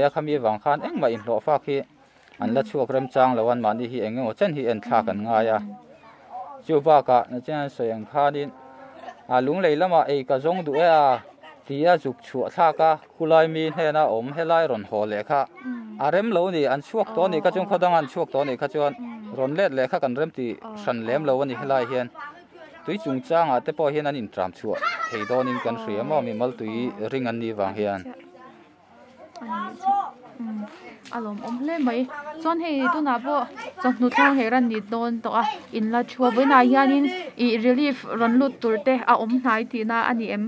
A khami avang khan engmah inhlawh fak hi an la chhuak remchang lo a, mahni hi eng emaw chen hi en thlak an ngai a. Chu bakah nachin an sawi ang khanin a lunglei lamah ei ka zawng duh e a ti a zuk chhuah thlak a, khulai mi hnena awm helai rawn haw leh kha a rem lo ni, an chhuak tawh a nih kha chuan khaw danga an chhuak tawh a nih kha chuan rawn let leh kha kan rem ti hran lem lo a ni helai hian tui chungchangah te pawh hian an intram chhuah thei dawnin kan hria maw mimal tui ring an nih vang hian. A lawmawm hle mai chuan hei tunah pawh chawhnu thlang her a ni dawn tawh a in la thu a vawiinah hianin ih relief rawn lut tur te a awm hnai tihna a ni em?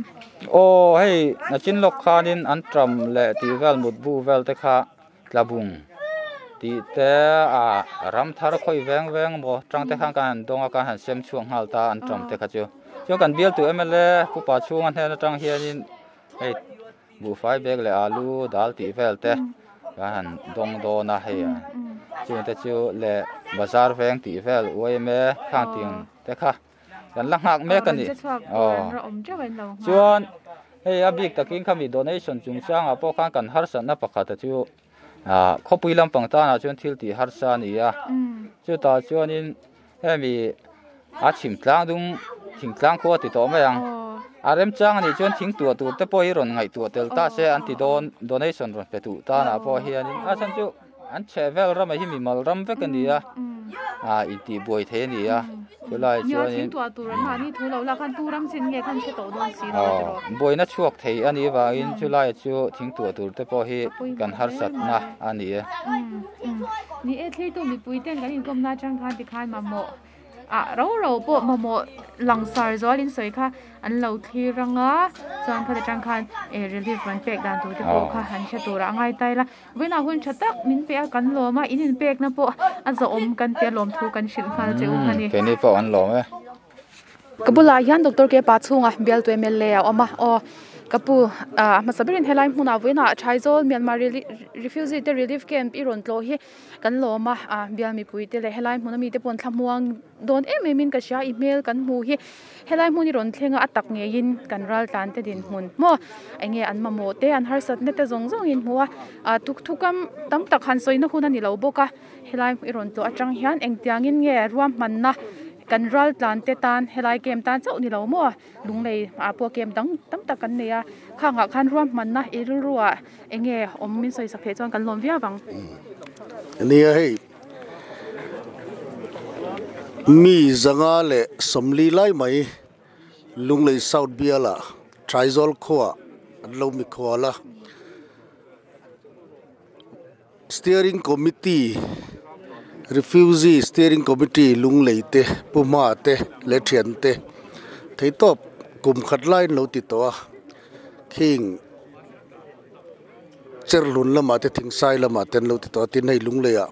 Aw hei nachin lawk khanin an tram leh tih vel mutbu vel te kha tlabung tih te ah ram thar khawi veng veng maw tang te khan kan han dawng a kan han sem chhuak nghal ta an tram te kha chu chuan kan bialtu mla pupa chhunga hnen atang hianin hei. Buhfai bag leh alu dal tih vel te kan han dawng dawn a hei chung te chu leh bazar veng tih vel yma khang ting te kha kan la nghak mek a ni chuan hei a bik takin khami donation chungchangah pawh khan kan harsatna pakhat a chu ah khawpui lampang tanah chuan thil tih harsa a ni a chutah chuanin Hemi a chhim tlang dung thingtlang khua ti tawh mai ang. A remchang anih chuan thing tuah tur te pawh hi rawn ngaihtuah tel ta se an ti dawn donation rawn pe duh tanah pawh hianin a chhan chu an chheh vel ramah hi mimal ram vek a ni a ah intih buai thei a ni a chulai chuanin aw buaina chhuak thei a nih avangin chulai chu thing tuah tur te pawh hi kan harsatna a ni e. Ni e, thlitu mipui ten kan inkawmna atang khan tikhan mamawh ah ro ro pawh mamawh langsar zual in sawi kha an lo thlir ang a, chuan khata tang khan eh relief rawn pek dan tur te pawh kha han hre tur ah a ngai ta ila, vawiinah hun tha tak min pe a kan lawm a, in inpekna pawh a zawhawm kan tia lawmthu kan hrilh nghal che u a ni. Keini pawh an lawm e. Ka bulah hian Doctor K pa chhunga bialtu mla a awm a, aw ka pu ah hmasa berin helai hmunah vawiinah Thaizawl Myanmar refugee te relief camp i rawn tlawh hi kan lawm a, ah bial mipui te leh helai hmuna mite pawh an thlamuang dawn em em in ka hria i hmel kan hmu hi helai hmun i rawn thleng a a tak ngeiin kan raltlan te dinhmun maw eng nge an mamawh te an harsatna te zawng zawng in hmu a, ah tukthukam tam tak han sawina hun a ni lo bawk a. Helai i rawn tlawh atang hian engtiangin nge ruahmanna kan ral tlan te tan helai camp tan chauh ni lo maw lunglei ah pawh camp dang tam tak kan nei a khangah khan ruahmanna i rilru ah eng nge awm min sawi sak theih chuan kan lawm viau ang. Nia hei mi zanga leh sawmli lai mai Lunglei South bialah Thaizawl khuaah an lo mikhual a. Steering Committee, Refugee Steering Committee Lunglei te, Pu Hma te leh thian te theihtawp kum khat laiin lo ti tawh a, khing Cherhlun lamah te Thingsai lamah te an lo ti tawh a, tin hei Lungleiah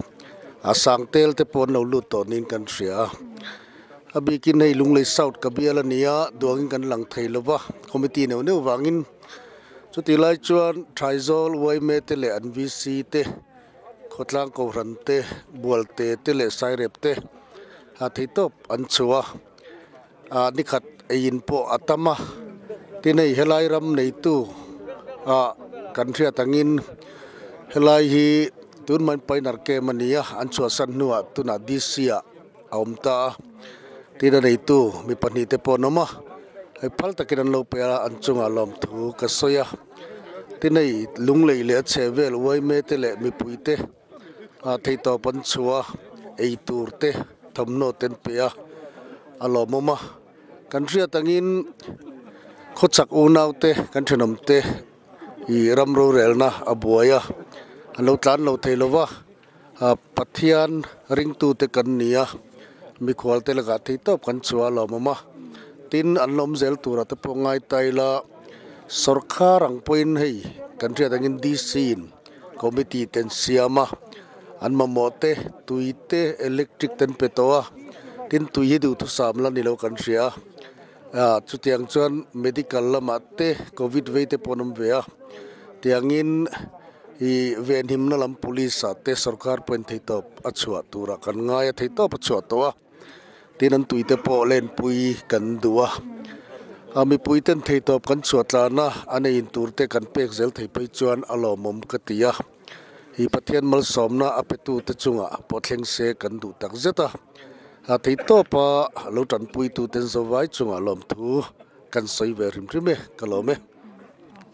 a Sangtel te pawh an lo lut tawh niin kan hria a, a bikin hei Lunglei South ka bial a ni a, duangin kan lang thei lo va, committee neuh neuh vangin. Chutih lai chuan Thaizawl Uaime te leh an VC te, Khawtlang Kohhran te, Bualte te leh Sairep te a theihtawp an chhuah a, ah nikhat eiin pawh a tam a, tin hei helai ram neitu ah kan hriat angin helai hi tun mai Pioneer Camp a ni a, an chhuahsan hnuah tunah DC ah a awm ta a, tin a neitu mi pahnih te pawh an awm a, hei phal takin an lo pe a, an chungah lawmthu ka sawi a, tin hei lunglei leh a chheh vel uaime te leh mipui te ah theihtawp an chhuah a, ei tur te thawmhnaw te an pe a, a lawmawm a, kan hriat angin khawchhak unau te kan thenawm te ih ram rorelna a buai a, an lo tlan lo thei lo va. Pathian ringtute kan ni a, mikhualte lakah thei tawp kan chhuah a lawmawm a, tin an lawm zel turah te pawh ngai ta ila, sawrkar ang pawhin hei kan hriat angin DC in committee te an siam a, an mamawh te tui te electric te an pe tawh a, tin tui hi duhthusam la ni lo kan hria a, chutiang chuan medical lamah te covid vei te pawh an awm ve a, tiangin. I venhimna lam police ah te sorkar pawhin theihtawp a chhuah turah kan ngai a, theihtawp a chhuah tawh a, tin an tuite pawh lenpui kan duh a, a mipui ten theihtawp kan chhuah tlan a, an ei in tur te kan pek zel thei phei chuan a lawmawm ka ti a. Hi Pathian malsawmna a petute chungah pawh thleng se kan duh tak zet a, a theihtawpa lo tanpuituten zovai chungah lawmthu kan sawi ve hrim hrim e, ka lawm e.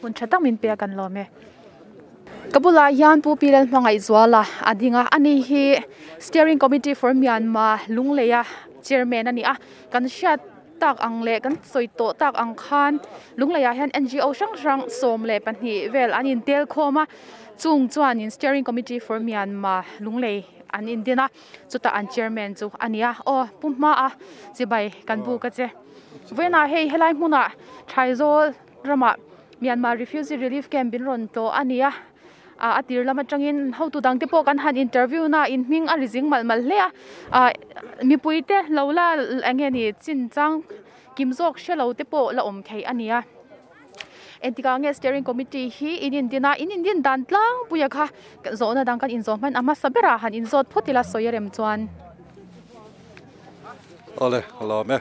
Hun tha tak min pe a kan lawm e. Ka bulah hian Pu Pi Lalhmangaihzuala a ding a, ani hi Steering Committee for Myanmar Lungleia Chairman a ni a, kan hriat tak ang leh kan sawi tawh tak ang khan Lungleiah hian NGO hrang hrang 12 vel an intel khawm a, chung chuanin Steering Committee for Myanmar Lunglei an indin a, chutah an Chairman chu a ni a, aw Pu Hmaa chibai kan buk a che. Vawiinah hei helai hmunah Thaizawl ramah Myanmar Refugee Relief Camp in rawn tlawh a ni a, ah a tir lam atangin hotu dang te pawh kan han interview na in hming a ri zing malh malh hle a, ah mipui te lo la eng nge ni chin chang kim zawk hre lo te pawh la awm theih a ni a, engtikah nge steering committee hi in indin a, in indin dan tlangpuia kha zawhna dang kan inzawh hman a hmasa berah han inzawt phawt ila sawi a rem chuan. Awle a lawm e.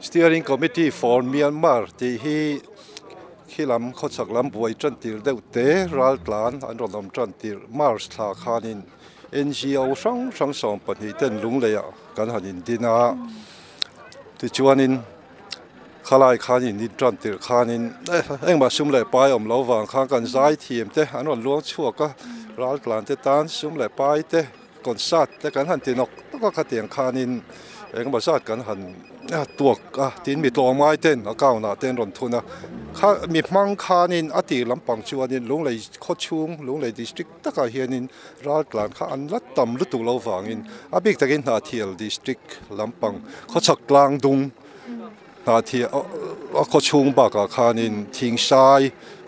Steering Committee for Myanmar tih hi khi lam khawchhak lam buai tan tir deuh te ral tlan an rawn awm tan tir March thla khanin NGO hrang hrang 12 ten Lungleiah kan han indin a. Tichuanin khalai khan in in tan tir khanin engmah sum leh pai awm lo vang khan kan zai thiam te an rawn luang chhuak a ral tlan te tan sum leh pai te Concert te kan han ti nawk nawk a khatiang khanin engemaw zat kan han tuak a tin mi tlawmngai ten account ah te an rawn thun a kha mi hmang khanin a tir lampang chuanin Lunglei khaw chhung Lunglei district takah hianin raltlan kha an la tam lutuk lo vangin a bik takin Hnahthial district lampang khawchhak tlang dung Hnahthial a khaw chhung bakah khanin Thingsai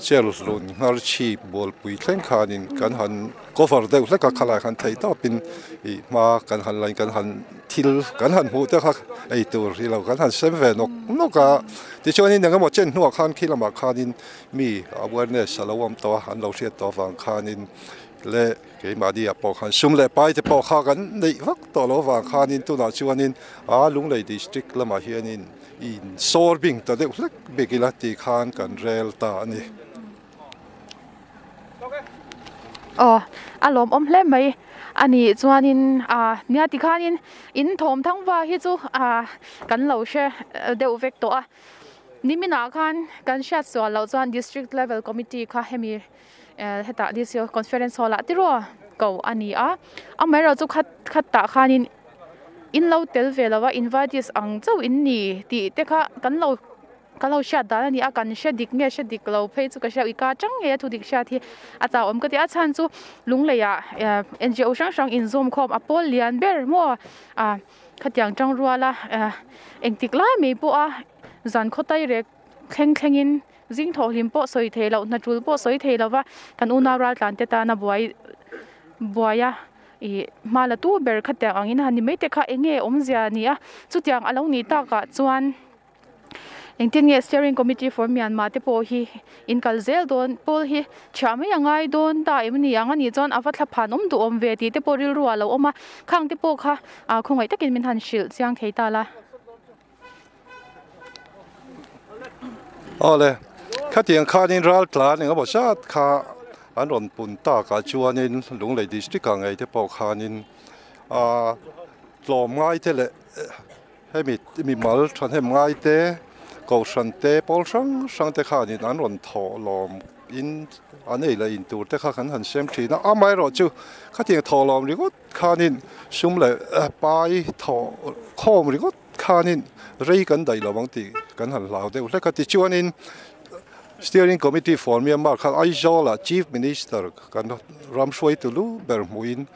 Chelhlun Ngharchhip Bualpui thleng khanin kan han cover deuh hlek a khalai khan thei tawpin ih hma kan han lain kan han thil kan han hmuh te kha ei tur hi lo kan han sem ve nawk nawk a tichuanin engemaw chen hnuah khan khi lamah khanin mi awareness a lo awm tawh a an lo hriat tawh avang khanin leh Keimahni ah pawh khan sum leh pai te pawh kha kan neih vak tawh lo avang khanin tunah chuanin a Lunglei district lamah hianin in sawr bing ta deuh hlek bik ila tih khan kan rel ta a ni. Aw a lawmawm hle mai a nih chuanin ah nia tikhanin in thawm thangva hi chu ah kan lo hre deuh vek tawh a niminah khan kan hriat sual loh chuan district level committee kha hemi hetah DCO conference hall ah te ruah ko a ni a amaherawh chu khat khat tah khanin in lo tel ve lo a invitees ang chauh in ni tih te kha kan lo ka lo hriat dan a ni a kan hre dik nge hre dik lo phei chu ka hria i ka chang ngei a thu dik hriat hi a chau awm ka ti a chhan chu lunglei ah NGO hrang hrang inzawm khawm a pawl lian ber maw ah khatiang tang rual a engtik lai mai pawh a zan khaw tai rek thleng thlengin Zing thawhhlim pawh sawi thei loh, hna tul pawh sawi thei lova kan unau raltlan te tana buai buai a ih hma la tu ber khatiang angin a han ni mai te kha eng nge awmzia a ni a, chutiang a lo nih takah chuan engtin nge steering committee for Myanmar te pawh hi in kal zel dawn pawl hi chhiah mai a ngai dawn ta em ni ang a nih chuan a va thla phan awm duh awm ve tih te pawh rilru ah a lo awm a, khang te pawh kha ah khawngaih takin min han hrilh chiang thei ta la. Awle, khatiang khanin ral tlan eng emaw zat kha an rawn pun takah chuanin Lunglei district ah ngei te pawh khanin ah tlawm ngai te leh hemi mimal thahnem ngai te kohhran te pawl hrang hrang te khanin an rawn thawh lawm in an ei leh in tur te kha kan han sem thin a, amaherawhchu khatiang thawh lawm ringawt khanin sum leh pai thawh khawm ringawt khanin rei kan daih lo ang tih kan han hlau deuh hlek a. Tichuanin Steering Committee for Myanmar khan Aizawl-ah Chief Minister kan ram hruaitu lu ber hmuhin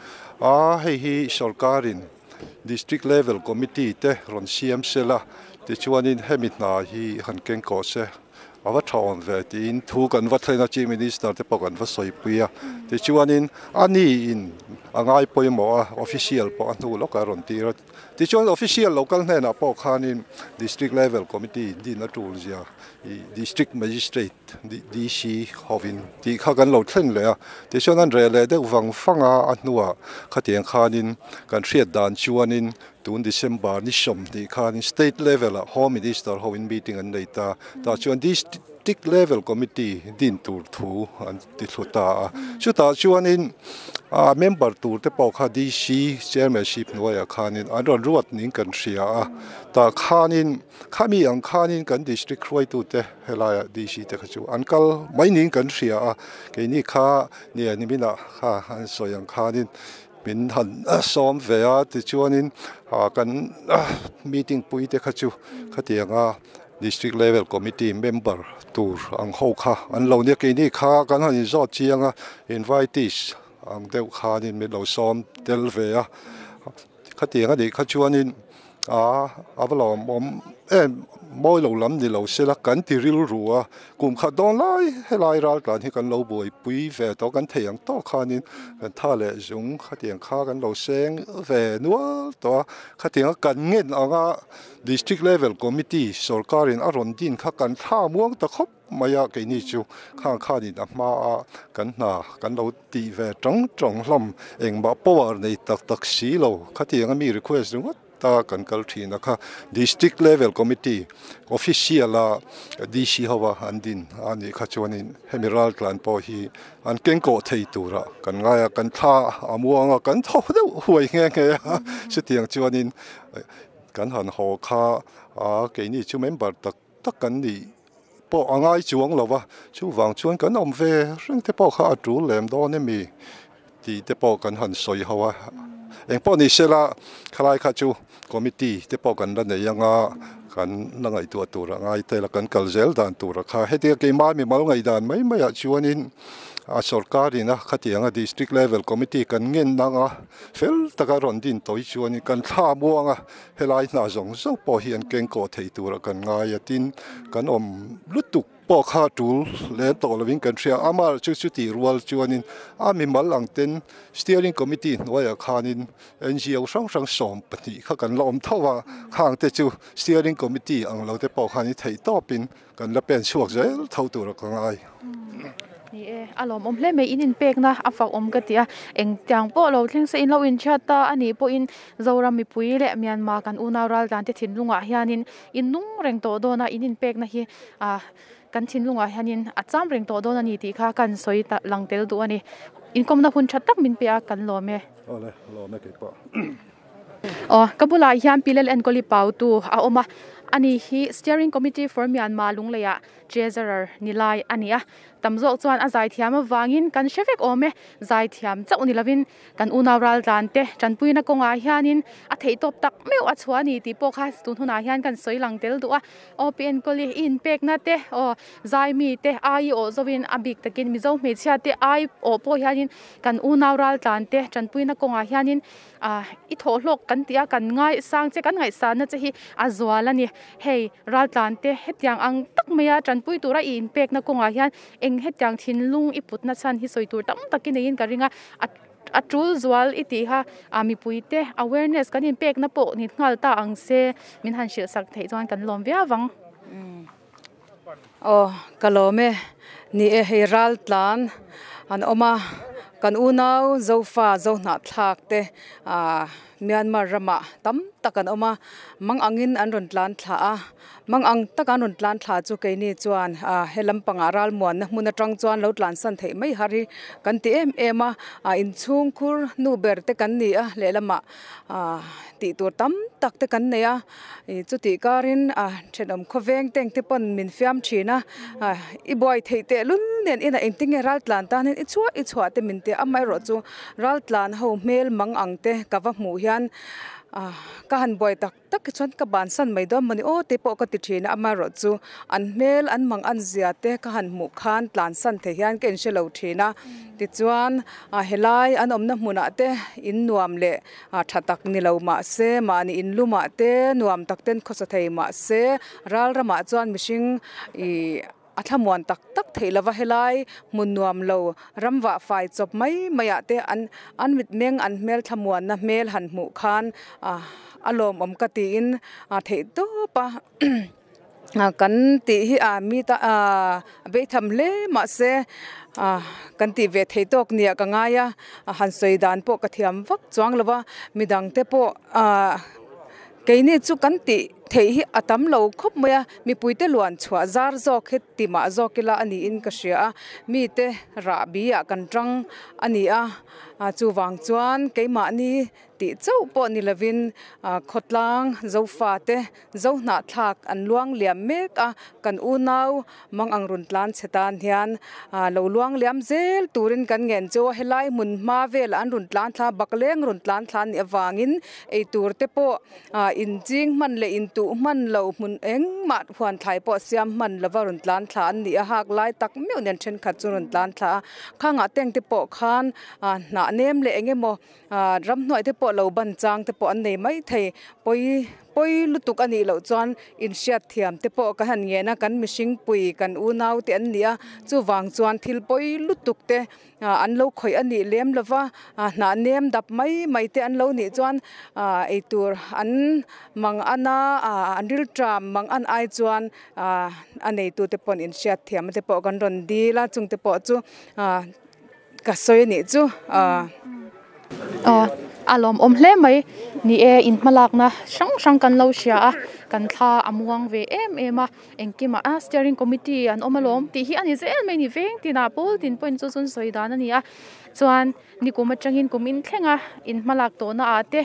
a hei hi sorkarin District Level Committee te rawn siam sela tichuanin hemi hna hi han keng kawh se. A va tha awm ve tiin thu kan va thlen a, Chief Minister te pawh kan va sawipui a. Tichuanin a ni in a ngai pawimawh a, official pawh a hnu lawk a rawn tir a. Tichuan official local hnenah pawh khanin District Level Committee din a tul zia ih District Magistrate DC hovin tih kha kan lo thlen leh a. Tichuan an reh leh deuh vang vang a, a hnuah khatiang khanin kan hriat dan chuanin Tun December ni 20 khanin State level ah Home Minister ho in meeting an nei ta. Tah chuan District District Level Committee din tur thu an ti thlu ta a. Chutah chuanin a member tur te pawh kha DC Chairmanship hnuaiah khanin an rawn ruat niin kan hria a. Tah khanin khami ang khanin kan District hruaitute helaiah DC te kha chu an kal mai niin kan hria a. Keini kha nia niminah kha an sawi ang khanin min han sawm ve a tichuanin kan meeting pui te kha chu khatianga District Level Committee member tur ang ho kha an lo nia keini kha kan han inzawt chiang a invitees ang deuh khanin min lo sawm tel ve a khatiang a nih kha chuanin a a va lawmawm em mawi lo lam ni lo sela kan ti rilru a kum khat dawn lai helai ral tlan hi kan lo buaipui ve tawh kan thei ang tawk khanin kan tha leh zung khatiang kha kan lo seng ve nual tawh a khatianga kan ngen anga District Level Committee sorkarin a rawn din kha kan thla muang ta khawp mai a, keini chu khang khanin a hma a kan hna kan lo tih ve tang tang hlawm engmah power nei tak tak si lo khatiang a mi request ringawt ta kan kal thin a kha District Level Committee official a DC ho a an din a nih kha chuanin hemi ral tlan pawh hi an kengkawh thei tura kan ngai a, kan thla a muang a kan thaw deuh huai nghe nghe a chutiang chuanin Kan han haw kha a keini chu member tak tak kan nih pawh a ngai chuang lo va, chuvang chuan kan awm ve reng te pawh kha a tul lem dawn emi tih te pawh kan han sawi ho a. Engpawh ni sela khalai kha chu committee te pawh kan la nei anga kan la ngaihtuah tur a ngai tel a, kan kal zel dan tur a kha. Hetia keimah mimal ngaihdan mai maiah chuanin a sorkarin a khatianga district level committee kan ngen anga Fel taka rawn din tawh hi chuanin kan thla muang a, helai hna zawng zawng pawh hi an keng kawh thei tura kan ngai a, tin kan awm lutuk pawh kha tul lem tawh lovin kan hria a, amah chu chutih rual chuanin a mimal ang ten steering committee hnuaiah khanin NGO hrang hrang 12 kha kan la awm tho a, khang te chu steering committee ang lo te pawh khan i theih tawpin Kan la pen chhuak zel tho tur a ka ngai. Ni e, a lawmawm hle mai in inpekna a fak awm ka ti a, engtiang pawh lo thleng se in lo inchhiat ta a nih pawhin Zoram mipui leh Myanmar kan unau raldan te thinlungah hianin in nung reng tawh dawn a, in inpekna hi ah kan thinlungah hianin a cham reng tawh dawn a ni tih kha kan sawi ta lang tel duh a ni. Inkawmna hun tha tak min pe a kan lawm e. Awle, lawm e keipawh. Aw, ka bulah hian Pilel Enkawli Pautu a awm a, ani hi Steering Committee for Myanmar Lungleiah Treasurer ni lai a ni a. Tam zawk chuan a zaithiam avangin kan hre vek awm e, zaithiam chauh ni lovin kan unau raltlan te tanpuina kawngah hianin a theihtawp tak meuh a chhuah a ni tih pawh kha tun hunah hian kan sawi lang tel duh a. Aw Pi Enkawli i inpekna te, aw Zaimi te ai awh zawin a bik takin Mizo hmeichhia te ai awh pawh hianin kan unau raltlan te tanpuina kawngah hianin Ah, i thawhhlawk kan tih a, kan ngaisang che, kan ngaihsanna che hi a zual a ni. Hei, raltlan te hetiang ang tak maia tanpui tura i inpekna kawngah hian eng hetiang thinlung i putna chhan hi sawi tur tam tak i neiin ka ring a, a tul zual i tih kha ah mipui te awareness kan inpekna pawh ni nghal ta ang se min han hrilh sak theih chuan kan lawm viau vang. Aw, ka lawm e. Ni e, hei raltlan an awm a, kan unau Zofa Zohnahthlak te ah Myanmar ramah tam tak an awm a, mang angin an rawn tlan thla a, mang ang taka an rawn tlan thla chu keini chuan ah he lampangah ralmuanna hmun atang chuan lo tlansan theih mai har hi kan ti em em a, ah inchhungkhur nu ber te kan ni a, lehlamah ah tih tur tam tak te kan nei a. Ih chutih karin a thenawm khawveng teng te pawn min fiam thin a, i buai theih teh lul nen inah engtin nge ral tlan tan hian i chhuah i chhuah te min ti a, amaherawh chu ral tlan ho hmel mang ang te ka va hmuh hian ah ka han buai tak tak hi chuan ka bansan mai dawn mawni aw te pawh ka ti thin a, amaherawh chu an hmel an mang an zia te ka han hmuh khan tlansan thei hian ka inhre lo thin a, tichuan ah helai an awmna hmunah te in nuam leh A tha tak ni lo mah se, mahni in lumah te nuam tak ten khawsa thei mah se, ral ramah chuan mihring ih a thlamuan tak tak theih lova helai hmun nuam lo ram vah fai chawp mai maiah te an an mitmeng an hmel thlamuanna hmel han hmuh khan ah a lawmawm ka tiin a theih tawp a. Kan tih hi a mi ta a beitham hle mahse a kan tih ve thei tawk nia ka ngai a han sawi dan pawh ka thiam vak chuang lo va midang te pawh a keini chu kan tih Theih hi a tam lo khawp mai a, mipuite luan chhuah zar zawk hi ti mah zawk ila a niin ka hria a, mite rahbi ah kan tang a ni a, chuvang chuan keimahni tih chauh pawh ni lovin khawtlang zofate Zohnahthlak an luang liam mek a, kan unau mang ang rawn tlan chhe tan hian lo luang liam zel turin kan ngen chu a, helai hmun hma velah an rawn tlan thla bakleng rawn tlan thla anih avangin eitur te pawh in ching hman leh in tuh hman lo hmun engmah huan thlai pawh siam hman lova rawn tlan thla an ni a, hak lai tak meuh nen thenkhat chu rawn tlan thla a, khangah tank te pawh khan hnah nem leh eng emaw Ramhnuai te pawh lo ban chang te pawh an nei mai thei. Pawi pawi lutuk a nih loh chuan inhriat thiam te pawh ka han ngen a, kan mihring pui kan unau te an ni a, chuvang chuan thil pawi lutuk te an lo khawih a nih lem lo va, hnah nem dap mai mai te an lo nih chuan eitur an mang an a, an rilṭam mang an ai chuan a neitu te paw'n inhriat thiam te pawh kan rawn dil a, chung te pawh chu. Ka sawi a nih chu aaa. Aw a lawmawm hle mai ni e in hmalakna hrang hrang kan lo hria a kan thla a muang ve em em a engkimah a steering committee an awm alawm tih hi a ni zel mai a ni veng tinah pawl tin pawhin chu chu an sawi dan a ni a chuan nikum atangin kum in thleng a in hmalak tawhna ah te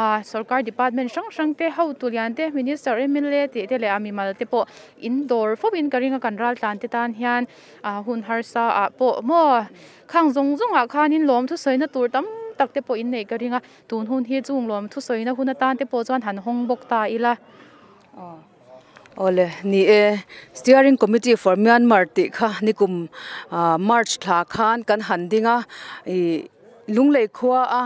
ah sorkar department hrang hrang te hotu lian te minister mla tih te leh a mimal te pawh in dawr fo in ka ring a kan raltlan te tan hian. A hun harsa ah pawh maw khang zawng zawng ah khanin lawm thusawina tur tam tak te pawh in neih ka ring a tun hun hi chung lawm thusawina hun atan te pawh chuan han hawng bawk ta ila. Awle ni e Steering Committee for Myanmar tih kha nikum March thla khan kan han ding a ih Lunglei khua a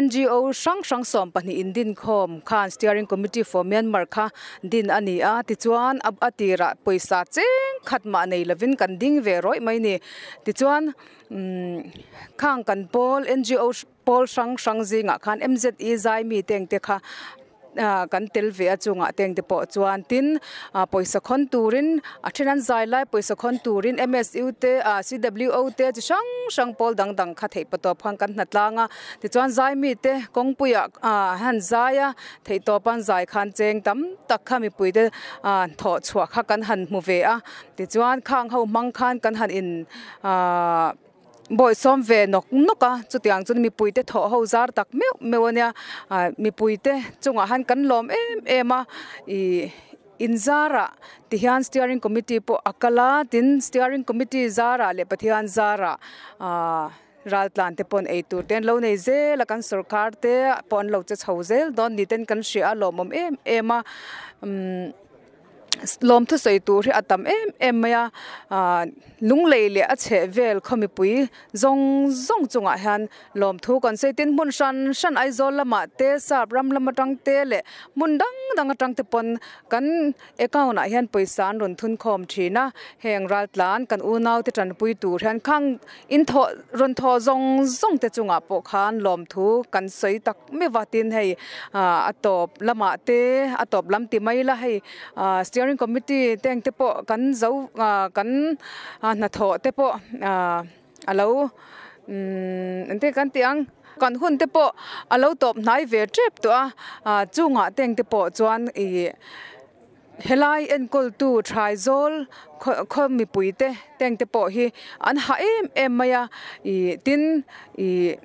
NGO hrang hrang 12 in din khawm khan Steering Committee for Myanmar kha din a ni a, tichuan a tirah pawisa cheng khat mah nei lovin kan ding ve rawih mai ni. Tichuan khang kan pawl NGO pawl hrang hrang zingah khan MZE zai mi te engte kha kan tel ve a chungah te engte pawh chuan tin pawisa khawn turin a then an zai lai pawisa khawn turin M_S_U te C_W_O te chi hrang hrang pawl dang dang kha theih patawp khan kan hna tlang a tichuan zai mite kawngpuiah han zai a theih tawp an zai khan cheng tam tak kha mipui te thawh chhuah kha kan han hmu ve a tichuan khang ho hmang khan kan han in ahh. Bawi sawm ve nawk nawk a, chutiang chuan mipuite thawh ho zar tak meuh meuh a nia, ah mipuite chungah han kan lawm em em a, ih inzarah ti hian steering committee pawh a kal a, tin steering committee zarah leh Pathian zarah ah raltlan te pawh ei tur te an lo nei zel a, kan sorkar te pawh an lo che chho zel dawn ni ten kan hria a lawmawm em em a umm. Lawm thusawi tur hi a tam em em mai a, aah lunglei leh a chheh vel khaw mipui zawng zawng chungah hian lawmthu kan sawi tin hmun hran hran Aizawl lamah te sap ram lam atang te leh hmun dang dang atang te pawn kan account ah hian pawisa an rawn thun khawm thin a, heng raltlan kan unau te tanpui tur hian khang in thawh rawn thawh zawng zawng te chungah pawh khan lawmthu kan sawi tak. Mi vatin hei a tawp lamah te a tawp lam ti mai ila hei steering committee te ang te pawh kan zo kan hnathawh te pawh a lo engtin nge kan tih ang kan hun te pawh a lo tawp hnai ve tep tawh a chungah te ang te pawh chuan ih helai enkawltu Thaizawl khaw mipui te te ang te pawh hi an hah em em mai a ih tin ih.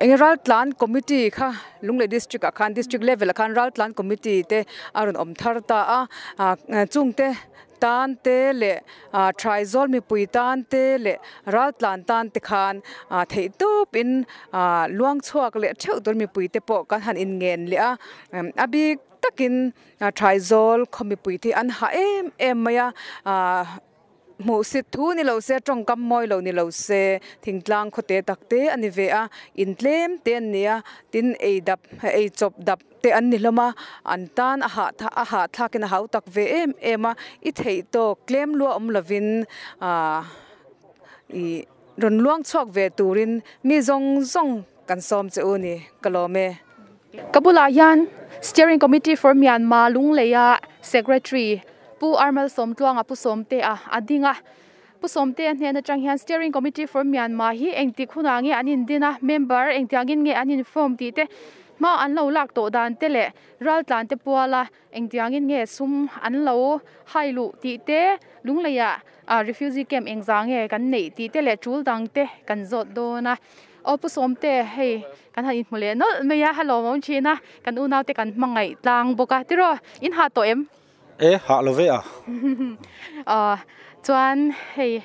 Eng Raltlan Committee kha Lunglei District ah khan District level ah khan Raltlan Committee te a rawn awm thar ta a, ah chungte tan te leh ah Thaizawl mipui tan te leh Raltlan tan te khan ah theih tawp in ah luang chhuak leh theuh tur mipui te pawh kan han inngen leh a, a bik takin Thaizawl khaw mipui te hi an hah em em mai a ah. Hmuh sit thu ni lo se, tawngkam mawi lo ni lo se, thingtlang khawte tak te a ni ve a, in tlem te an ni a, tin ei dap, ei chawp dap te an ni hlawm a, an tan a hah a hahthlak in a hau tak ve em em a, i theih tawk tlem lua awm lovin aah ih rawn luang chhuak ve turin mi zawng zawng kan sawm che u ni, ka lawm e. Ka bulah hian Steering Committee for Myanmar Lungleia Secretary Pu Armal Sawmtluanga Pu Sawmtea a ding a. Pu Sawmtea hnen atang hian Steering Committee for Myanmar hi engtik hunah nge an indin a, member engtiangin nge an inform tih te Hma an lo lak tawh dan te leh raltlan te puala engtiangin nge sum an lo hai luh tih te, Lungleiah refugee camp engzah nge kan neih tih te leh tul dang te kan zawt dawn a. Aw Pu Sawmte hei kan han inhmu leh nawlh mai a, hello awm thin a, kan unaute kan hmangaih tlang bawk a, tiraw in hah tawh em? E hah lo ve a. Aw chuan hei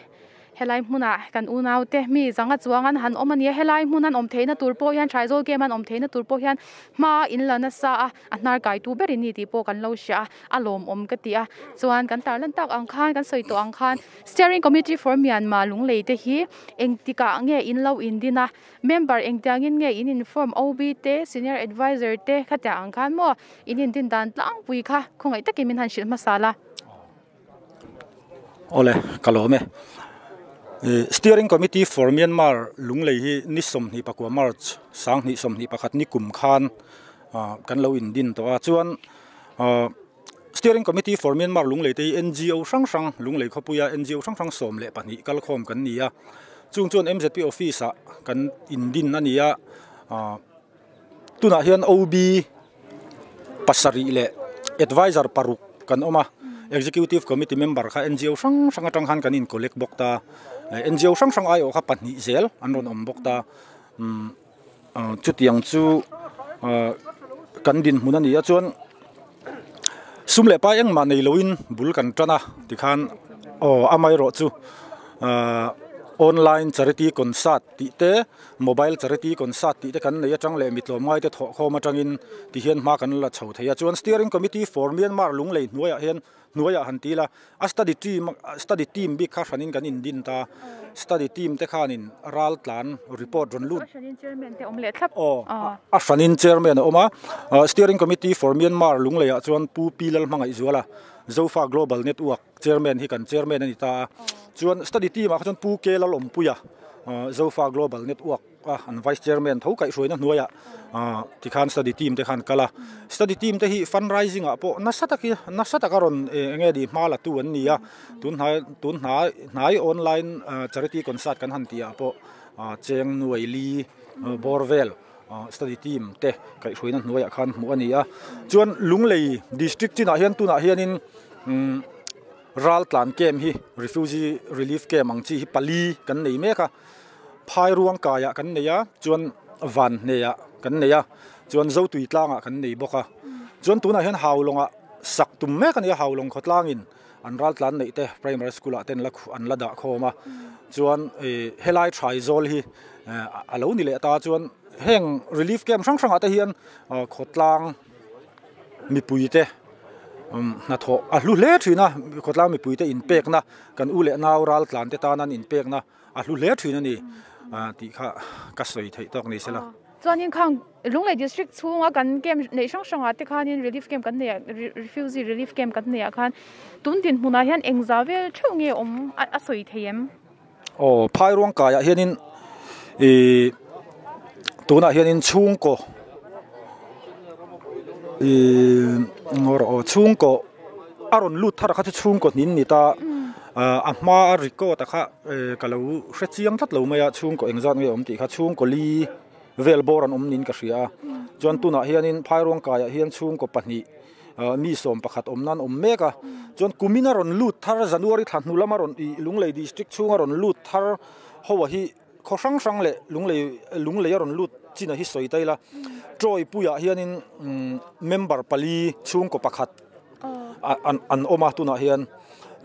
Helai hmunah kan unaute mi zanga chuang an han awm a nia, helai hmun an awm theihna tur pawh hian Thaizawl game an awm theihna tur pawh hian hma in la nasa a, a hnar kaitu ber in ni tih pawh kan lo hria a, a lawmawm ka ti a. Chuan kan tarlan tak ang khan, kan sawi tawh ang khan Steering Committee for Myanmar Lunglei te hi engtikah nge in lo indin a, member engtiangin nge in inform OB te, Senior Adviser te khatiang ang khan maw in indin dan tlangpui kha khawngaih takin min han hrilh hmasa la. Awle, ka lawm e. Steering Committee for Myanmar Lunglei hi ni 24 March 2021 ni kum khan kan lo indin tawh a. Chuan Steering Committee for Myanmar Lunglei te hi NGO hrang hrang Lunglei khawpuia NGO hrang hrang 12 kalkhawm kan ni a. Chung chuan MZP office ah kan indin a ni a. Tunah hian OB pasarih leh advisor paruk kan awm a, executive committee member kha NGO hrang hrang atang khan kan in collect bawk ta, NGO hrang hrang aiawh kha pahnih zel an rawn awm bawk ta, umm chutiang chu kan dinhmun a ni a chuan sum leh pai engmah nei loin bul kan tan a tikhan aw amaherawh chu online charity concert tih te. Mobile Charity Concert tih te kan nei atang leh mitlawmngai te thawhkhawm atangin ti hian hma kan la chho thei a. Chuan Steering Committee for Myanmar Lunglei hnuaiah hian hnuaiah han ti ila a study team study team bik kha hranin kan indin ta. Study team te khanin ral tlan report rawn lut. A hranin chairman te awm leh thlap. Aw a hranin chairman a awm a. Steering Committee for Myanmar Lungleiah chuan Pu Pi Lalhmangaihzuala Zofa Global Network Chairman hi kan chairman a ni ta a, chuan study team ah kha chuan Pu K Lalawmpuia Zofa Global Network a an vice chairman tho kaihhruaina hnuaiah tikhan study team te khan kal a, study team te hi fundraising ah pawh nasa taki nasa taka rawn eng nge ni hma la tu an ni a, tun hnai tun hnai hnai online charity concert kan han tih ah pawh cheng nuai li bawr vel study team te kaihhruaina hnuaiah khan hmuh a ni a, chuan Lunglei district chinah hian tunah hianin umm ral tlan camp hi refugee relief camp ang chi hi pali kan nei mek a phai ruang kaiah kan nei a chuan van hneah kan nei a chuan zotui tlangah kan nei bawk a chuan tunah hian haulawngah sak tum mek a ni a haulawng khawtlangin an ral tlan neih te primary school ah te an la an la dah khawm a chuan ih helai thai zawl hi a lo ni leh ta chuan heng relief camp hrang hrangah te hian khawtlang mipui te hnathawh a hlu hle thin a khawtlang mipui te inpekna kan u leh nau ral tlan te tan an inpekna a hlu hle thin a ni tih kha ka sawi theih tawk ni sela. Chuanin khang Lunglei district chhunga kan camp neih hrang hrangah te khanin relief camp kan neih ah refugee relief camp kan neih ah khan tun dinhmunah hian engzah vel theuh nge awm a sawi thei em? Aw phai ruang kaiah hianin ih tunah hianin chhungkaw ih ngaw rawh aw chhungkaw a rawn lut thar a kha chu chhungkaw hnin ni ta a hma a record a kha ka lo hre chiang tlat lo mai a chhungkaw engzat nge awm tih kha chhungkaw li vel bawr an awm niin ka hria a chuan tunah hianin phai ruang kaiah hian chhungkaw pahnih. Mi 11 awm nan awm mek a, chuan kumin a rawn lut thar January thla hnu lama rawn ih Lunglei district chhunga rawn lut thar ho a hi khaw hrang hrang leh Lunglei Lunglei a rawn lut chin a hi sawi ta ila Troy puiah hianin member pali chhungkaw pakhat an an awm a tunah hian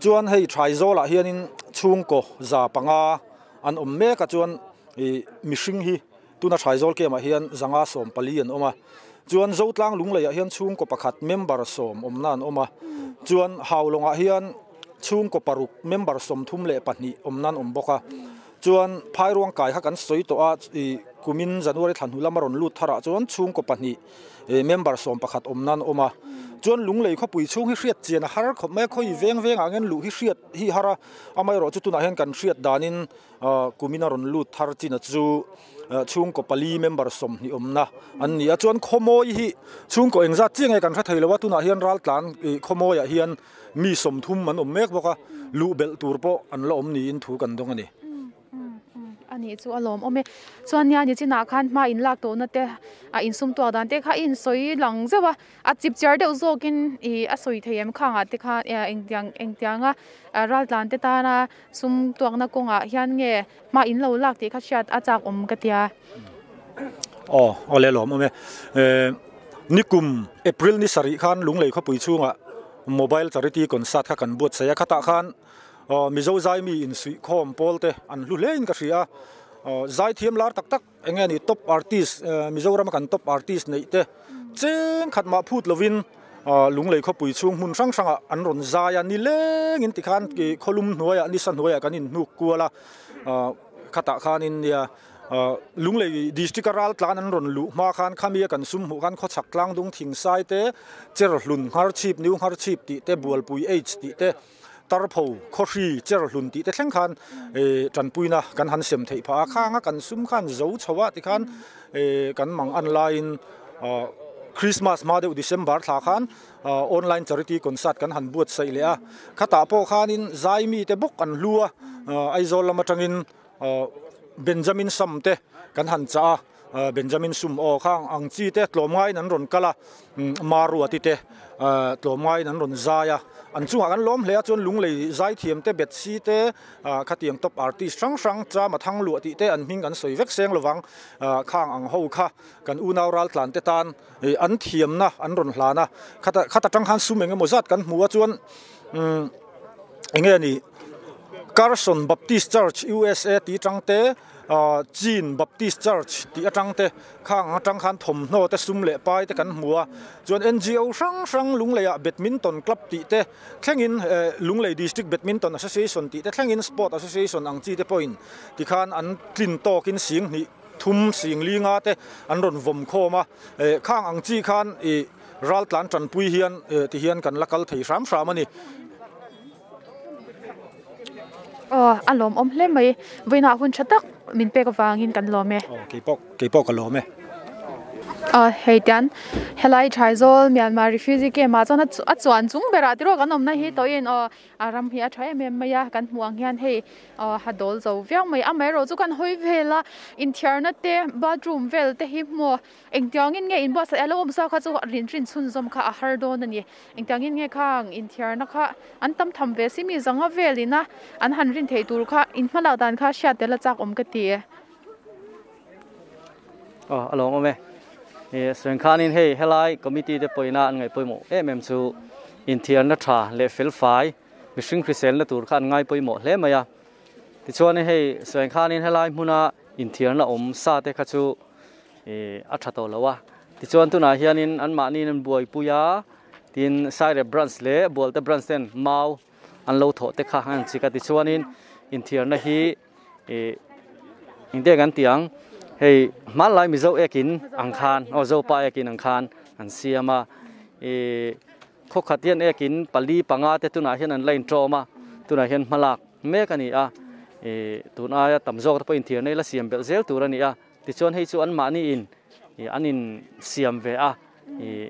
chuan hei Thaizawlah hianin chhungkaw 500 an awm mek a chuan ih mihring hi Tuna Thaizawl camp ah hian 114 an awm a, chuan Zotlang Lungleiah hian chhungkaw pakhat member sawm awmna an awm a, chuan Haulawngah hian chhungkaw paruk member 32 awmna an awm bawk a, chuan Phairuang kai kha kan sawi tawh a, ih kumin January thla hnu lama rawn lut tharah chuan chhungkaw pahnih member 11 awmna an awm a, chuan Lunglei khawpui chhung hi hriat chian a har khawp mai a, khawi veng vengah ngen luh hi hriat hi har a, amaherawhchu chu tunah hian kan hriat danin Kumin a rawn lut thar chin a chu chhungkaw pali member 20 awmna an ni a, chuan khawmawi hi chhungkaw engzat chiah nge kan hre thei lo a, tunah hian raltlan ih khawmawiah hian mi 30 an awm mek bawk a, luh belh tur pawh an la awm niin thu kan dawng a ni. A A nih chu a lawmawm e. Chuan nia nichinah khan hma in lak tawhna te a insum tuak dan te kha i insawi lang zeuh a, a chip chiar deuh zawkin ih a sawi thei em khangah te khan engtiang engtianga raltlan te tana sum tuakna kawngah hian nge hma in lo lak tih kha hriat a chak awm ka tia. Aw awle lawmawm e. Nikum April ni sarih khan Lunglei khawpui chhungah Mobile Charity Concert kha kan buatsaih a, khatah khan Mizo zaimi insuihkhawm pawl te an hlu hle in ka hria a, zaithiam lar tak tak eng nge ni top artist Mizorama kan top artist neih te cheng khat mah phut lovin Lunglei khawpui chhung hmun hrang hrangah an rawn zai a, nilengin tikhan khawlum hnuaiah nisa hnuaiah kan inhnuk kual a, khatah khanin nia Lunglei District a ral tlan an rawn luh hma khan khami a kan sum hmuh khan khawchhak tlangdung thingsai te, Cherhlun Ngharchhip, New Ngharchhip tih te, Bualpui H tih te, Tarpho, Khawhri, Cherhlun tih te thleng khan tanpuina kan han sem theih phah a, khanga kan sum khan zo chho a tikhan kan mang an laiin Christmas hma deuh December thla khan online charity concert kan han buatsaih leh a, khatah pawh khanin zaimi te bawk an hlu a, Aizawl lam atangin Benjamin Sam te kan han chah a, Benjamin Sum aw khang ang chi te tlawmngaiin an rawn kal a, Maruati te tlawmngaiin an rawn zai a, an chungah kan lawm hle a chuan Lunglei zaithiam te Bethsy te khatiang top artist hrang hrang Chama Thangluah tih te an hming kan sawi vek seng lovang khang ang ho kha kan unau raltlan te tan an thiamna an rawn hlan a, khata tang khan sum engemaw zat kan hmu a chuan enge a nih Carson Baptist Church USA tih atang te Chin Baptist Church tih atang te khang atang khan thawmhnaw te sum leh pai te kan hmu a chuan NGO hrang hrang Lungleiah Badminton Club tih te thlengin Lunglei District Badminton Association tih te thlengin Sport Association ang chi te pawhin tikhan an tlin tawkin sing hnih thum sing linga te an rawn vawm khawm a khang ang chi khan ih Raltlan tanpui hian ti hian kan la kal thei hram hram a ni. Aw, a lawmawm hle mai. Vawiinah hun tha tak min pek avangin kan lawm e. Aw, keipawh, keipawh ka lawm e. Aw, hei tian helai Thaizâwl Myanmar Refugee Camp ah chuan a chuan chung berah tiraw kan awmna hi tawhin aw a ram hi a tha em em mai a, kan hmuh ang hian hei aw ha dawl zo viau mai. Amaherawhchu kan hawi vel a, inthiarna te bathroom vel te hi hmuh Engtiangin nge inbuatsaih a lo awm sa kha chu rin rin chhunzawm kha a har dawn a ni. Engtiangin nge khang inthiarna kha an tam tham ve si mi zanga velin a an han rin theih tur kha in hmalak dan kha hriat tel a chak awm ka ti e. Aw a lawm awm e. Ih Sawin khanin hei helai committee te pawina an ngaih pawimawh em em chu inthiarna tha leh fel fai mihring hriselna tur kha an ngai pawimawh hle mai a. Tichuan hei Sawin khanin helai hmuna inthiarna awm sa te kha chu ih a tha tawh lo a tichuan tunah hianin anmahniin an buaipui a tin Sairep branch leh Bualte branch ten mau an lo thawh te kha an chik a tichuanin inthiarna hi ih engte kan tih ang hei hmanlai Mizo ekin ang khan aw Zopa ekin ang khan an siam a ih khawkhat hian ekin pali panga te tunah hian an la intawm a tunah hian hmalak mek a ni a ih tun aia tam zawk te pawh inthiarna hi la siam belh zel tur a ni a. Tichuan hei chu anmahni in an in siam ve a, ih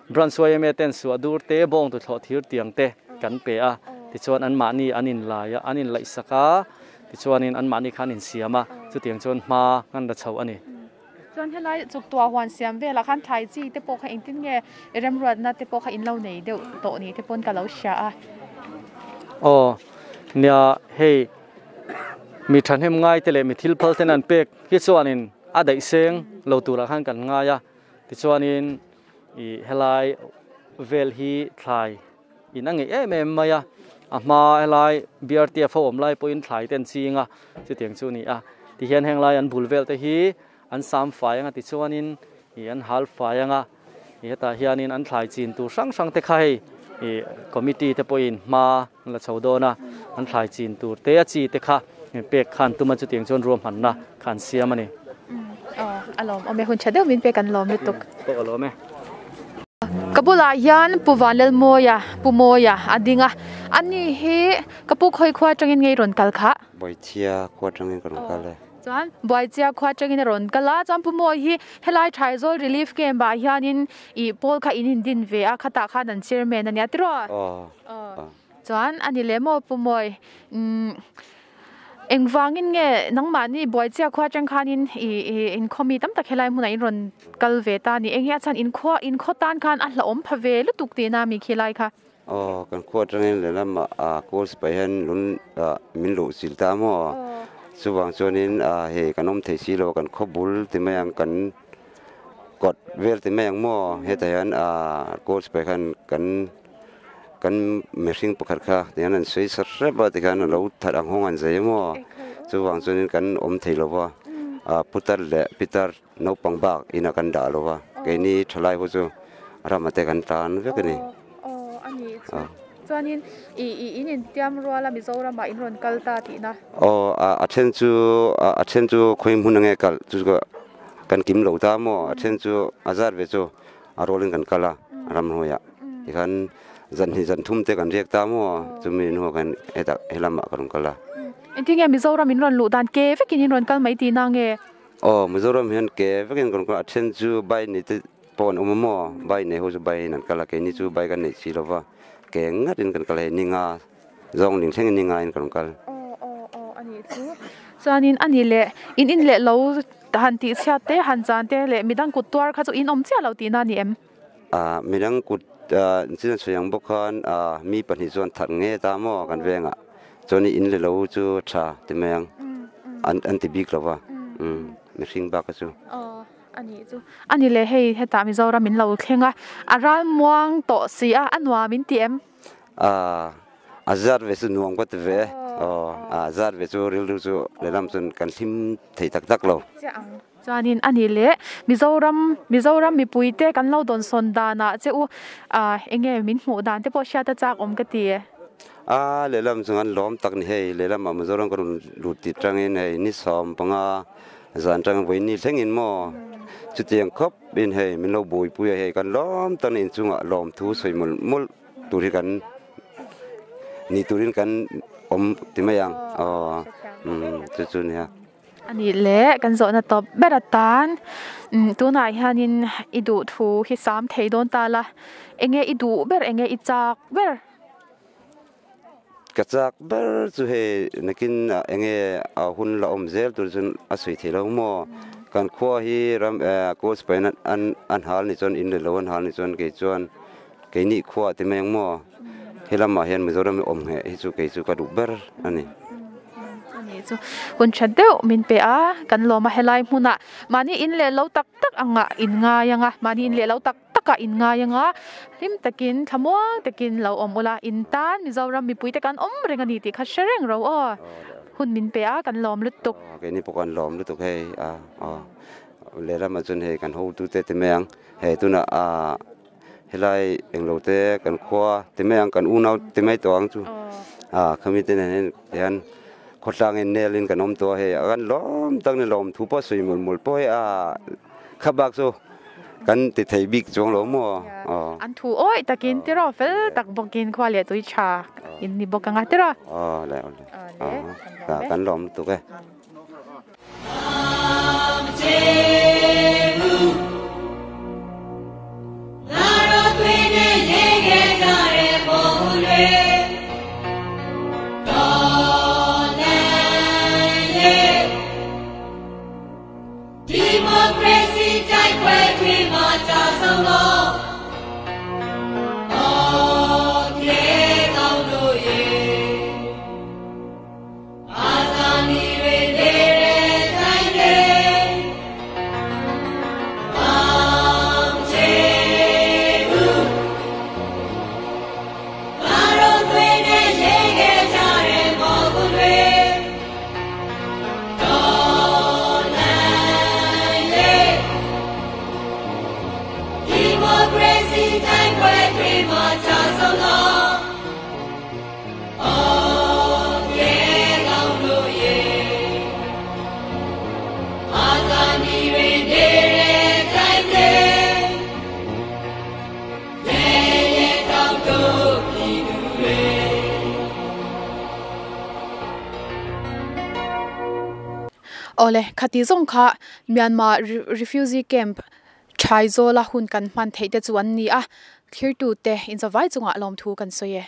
Branch yma ten suah dur te bawng tuthlawh thir tiang te kan pe a, tichuan anmahni an in lai a, an in laih sak a, tichuanin anmahni kha an in siam a, chutiang chuan hma an la chho a ni. Chuan helai chuktuah huan siam velah khan thlai chi te pawh kha engtin nge remruatna te pawh kha in lo nei deuh tawh ni te pawn ka lo hria a. Aw nia hei. Mi thahnem ngai te leh mi thil phal ten an pek hi chuanin a daih seng lo turah khan kan ngai a, tichuanin ih helai vel hi thlai in a ngeih em em mai a, a hma helai BRTF ho awm lai pawhin thlai te an ching a, chutiang chu a ni a, tihian heng lai an bul vel te hi an sam fai anga tichuanin ih an hal fai anga. Hetah hianin an thlai chin tur hrang hrang te kha hei ih committee te pawhin hma an la chho dawn a, an thlai chin tur te a chi te kha pek khan tum a chutiang chuan ruahmanna kha an siam a ni. Aw a lawm awm e, hun tha deuh min pek an lawm lutuk. Pawh a lawm e. Ka bulah hian Pu Vanlalmawia, Pu Mawia a ding a, ani hi ka pu khawi khua atangin ngei rawn kal khah? Bawihchhia khua atangin ka rawn kal e. Chuan Buaichia khua atangin a rawn kal a, chuan Pu Mawi hi helai Thaizâwl Relief Camp ah hianin ih pawl kha in indin ve a, khatah khan an chairman a nia tiraw? Aw. Chuan a ni leh maw Pu Mawi? Umm Engvangin nge nangmahni buaichia khua atang khanin i i inkhawmi tam tak helai hmunah in rawn kal ve ta a ni. Eng hi a chhan inkhua inkhaw tan khan a hlauhawm pha ve lutuk tihna a mi khi lai kha. Aw kan khua atangin lehlamah ah kawl sipai hian lun ah min luh chilh ta maw? Chuvang chuanin ah hei kan awm thei si lo kan khaw bul ti mai ang kan kawt vel ti mai ang maw? Hetah hian ah kawl sipai khan kan Kan mihring pakhat kha tihian an sawi sa hrep a tikhian a lo that ang hawng an zai emaw chuvang chuanin kan awm thei lo va ah putar leh pitar naupang bak inah kan dah lo va keini thalai ho chu rama te kan tan vek a ni. Aw a nih chu chuanin i i in intiam rual a Mizoramah in rawn kal ta tihna. Aw a then chu a then chu khawi hmun ange kalh chu kan kim lo ta maw a then chu a zat ve chu a rawlin kan kal a ramhnuaiah. Tikhan zan hnih zan thum te kan riak ta maw chumi hnuah khan hetah helamah ka rawn kal a. Engtin nge Mizoram in rawn luh dan ke vekin in rawn kal mai tihna nge? Aw Mizoram hian ke vekin ka rawn kal a, a then chu bike nei te pawh an awm a maw, bike nei ho chu bike in an kal a, keini chu bike kan neih si lova ke ngatin kan kal a hei ni nga zawng ning thlengin ni nga in ka rawn kal. Aw aw aw a nih chu chuanin a ni leh in in leh lo han tihchhiat te han chan te leh midang kut tuar kha chu in awm chiah lo tihna a ni em? Midang kut chin a chhui ang bawk khan mi pahnih chuan that nge ta maw kan vengah chuan in le lo chu tha ti mai ang an ti bik lo va mihring bak kha chu. Aw a nih chu a ni le hei hetah Mizoram in lo thleng a a ral muang tawh si a a nuam in ti em? A zat ve chu nuam ka ti ve aw a zat ve chu rilru chu lehlam chuan kan hlim thei tak tak lo. Chiah ang. Chuanin a ni leh Mizoram Mizoram mipuite kan lo dawnsawn danah che u ah eng nge min hmuh dan te pawh hriat a chak awm ka ti e. A lehlam chu an lawm tak ni hei lehlamah Mizoram ka rawn lut tih tangin hei ni 15 zan tangin vawi ni thlengin maw chutiang khawp in hei min lo buaipui a hei kan lawm tak ni inchungah lawmthu sawi mawlh mawlh tur hi kan ni turin kan awm ti mai ang aw chu chu nia. A nih leh kan zawhna tawp ber atan tunah hianin i duh thu hi sam thei dawn ta la, enge i duh ber enge i chak ber? Ka chak ber chu hei nakin enge a hun la awm zel tur chuan a sawi thei lo maw? Kan khua hi ram coach pahin an hal ni chuan in leh lo an hal ni chuan kei chuan keini khua ti mai ang maw? He lamah hian Mizoram hi awm ngheh hi chu kei chu ka duh ber a ni. Ani chu hun tha deuh min pe a, kan lawm a helai hmunah mahni in leh lo tak tak angah in ngai ang a, mahni in leh lo tak takah in ngai ang a, hlim takin thlamuang takin lo awm ula, in tan Mizoram mipuite kan awm reng a ni tih kha hre reng ro aw, hun min pe a kan lawm lutuk. Keini pawh kan lawm lutuk hei a aw lehlamah chuan hei kan hotute ti mai ang hei tunah ah. Helai englo te kan khua ti mai ang kan unau ti mai tawh ang chu a khami te nen hian khawtlang in nel in kan awm tawh a hei a kan lawm tak ni lawm thu pawh sawi mawlh mawlh pawh hei a kha bak chu kan ti thei bik chuang lo maw aw. An thu awih takin tiraw fel tak bawkin khua leh tui tha in ni bawk anga tiraw. Aw le aw le aw kan lawm lutuk e. Awle, khati zawng kha Myanmar refugee camp Thaizawla hun kan hman theih te chu an ni a, thlirtute inzawvai chungah lawmthu kan sawi e.